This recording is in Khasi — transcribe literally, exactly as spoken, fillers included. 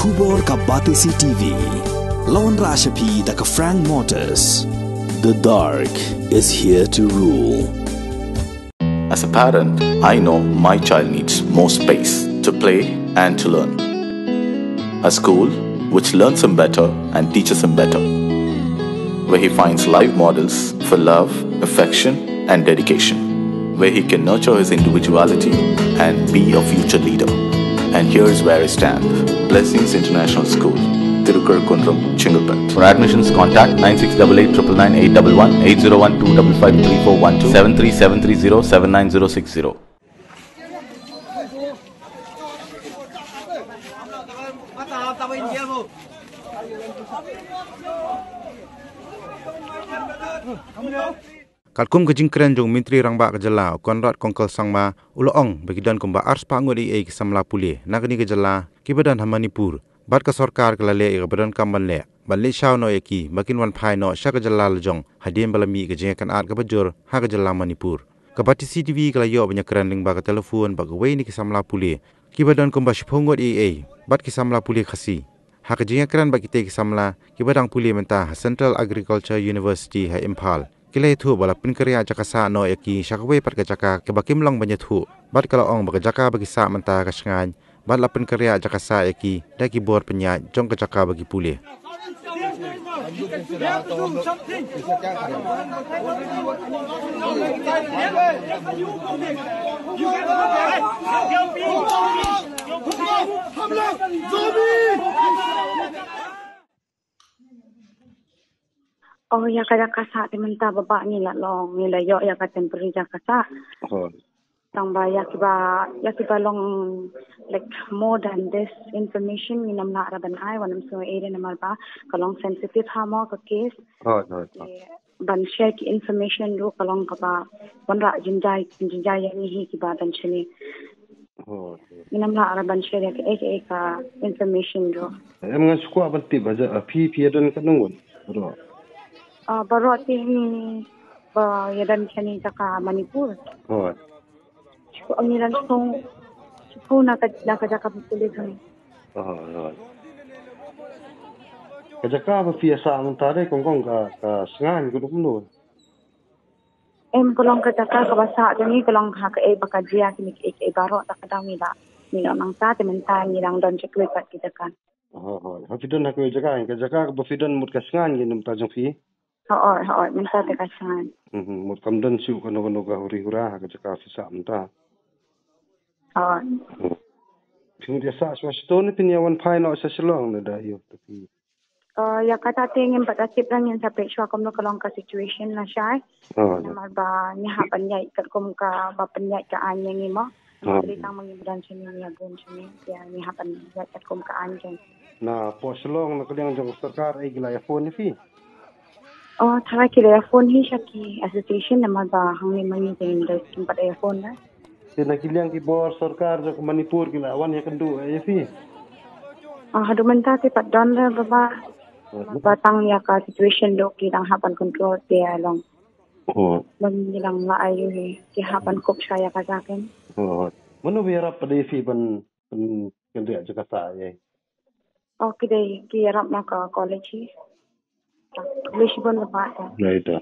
Khubor ka Batesi T V. La wanrah sha phi da ka Frank Motors. The dark is here to rule. As a parent, I know my child needs more space to play and to learn. A school which learns him better and teaches him better, where he finds live models for love, affection, and dedication, where he can nurture his individuality and be a future leader. And here's where I stand. Blessings International School, Tirukarakunram, Chengalpet. For admissions, contact nine six double eight triple nine eight double one, eight zero one two double five three four one two, seven three seven three zero seven nine zero six zero. Katkum ka jingkren jong u Myntri Rangbah ka jylla, u Conrad Kongkal Sangma, u la ong ba ki don kumba arspah ngut eiei ki samla pule na kane ka jylla kiba don ha Manipur, bad ka sorkar ka la leh ïa kaba donkam ban leh ban leit shaw noh ïa ki ba kin wan phai noh sha ka jylla la jong hadien ba la mih ka jingïakynad kaba jur ha ka jylla Manipur. Ka Batesi T V ka la ïoh ban ïakren lyngba ka telephone bad kawei na ki samla pule kiba don kumba shiphew ngut eiei, bad ki samla pule Khasi. Ha ka jingïakren bad kitei ki samla kiba dang pule mynta ha Central Agriculture University ha Imphal, ki la ïathuh ba la pynkynriah jaka sah noh ïa ki sha kawei pat ka jaka kaba kim long ban ïathuh, bad ka la ong ba ka jaka ba ki sah mynta ka Shngaiñ, bad la pynkynriah jaka sah ïa ki da ki bor pynïaid jong ka jaka ba ki pule. Oh, ïa ka jaka sah te mynta ba ba ngi la long, ngi la ïoh ïa ka temporary jaka sah. Tang ba ïa kiba, ïa kiba long, like, more than this information ngin ym lah ruh ban ai, wat nym sngew ei ruh namar ba ka long sensitive ha mo ka case. Te ban share ki information ruh ka long kaba wanrah jynjar, jynjar ïa ngi hi kiba don shane. Ngin ym lah ruh ban share ïa kaei kaei ka information ruh. Em, ngan shu kwah ban tip ba ïa phi, phi ïa don katno ngut baroh? Ah, baroh te ngi ba ïa don shane jaka Manipur. Shu, ngi don shiphew, shiphew na ka, na ka jaka ba pule jong ngi. Ka jaka ba phi ïa sah mynta dei kong kong ka, ka Shngaiñ ka duk mno? Em, ka long ka jaka kaba sah jong ngi ka long ha kaei ba ka jia kine kaei kaei baroh, ta ka daw ngi la, ngi la nang sah te mynta ngi dang don sha kawei pat ki jaka. Hooid, hooid. Ha phi don ha kawei jaka, ka jaka kaba phi don mut ka Shngaiñ kine mynta jong phi? Hooid, hooid, mynta te ka Shngaiñ. Mhm, mut kam don shuh kano kano ka huri hura ha ka jaka phi sah mynta? Hooid. Phi mut ïa sah shuwa shito ne phin ïa wan phai noh sha Shillong ne da ïoh te phi? Eh, ïa kata te ngim pat da tip, ngin sa peit shuwa kumno ka long ka situation lashai. Namar ba ngi hap ban ïaid katkum kaba pynïaid ka aiñ ïa ngi mo. Namar ba dei tang ma ngi ba don shane, ngi ïa bun shane, ïa ngi hap ban ïaid katkum ka aiñ jong. Na pdeng Shillong, na ka liang jong ka sorkar, ei ki la ïa phone ïa phi? Oh, tharai ki la ïa phone hi sha ki association, namar ba hangne ma ngi te ngim pat da ïa phone da. Te na ki liang ki bor sorkar jong ka Manipur ki la wan ïakynduh ïa phi? Ah, haduh mynta te pat don re baba. Ba tang ïa ka situation ruh ki dang hap ban control te ïa long. Ban ïa dang la ai ruh hi, ki hap ban kup sha ïa ka jaka. Mano ba ïarap pat ïa phi ban, ban kynriah jaka sah ïa? Oh, ki dei ki ïarap na ka college hi. Khublei shibun baba. Later.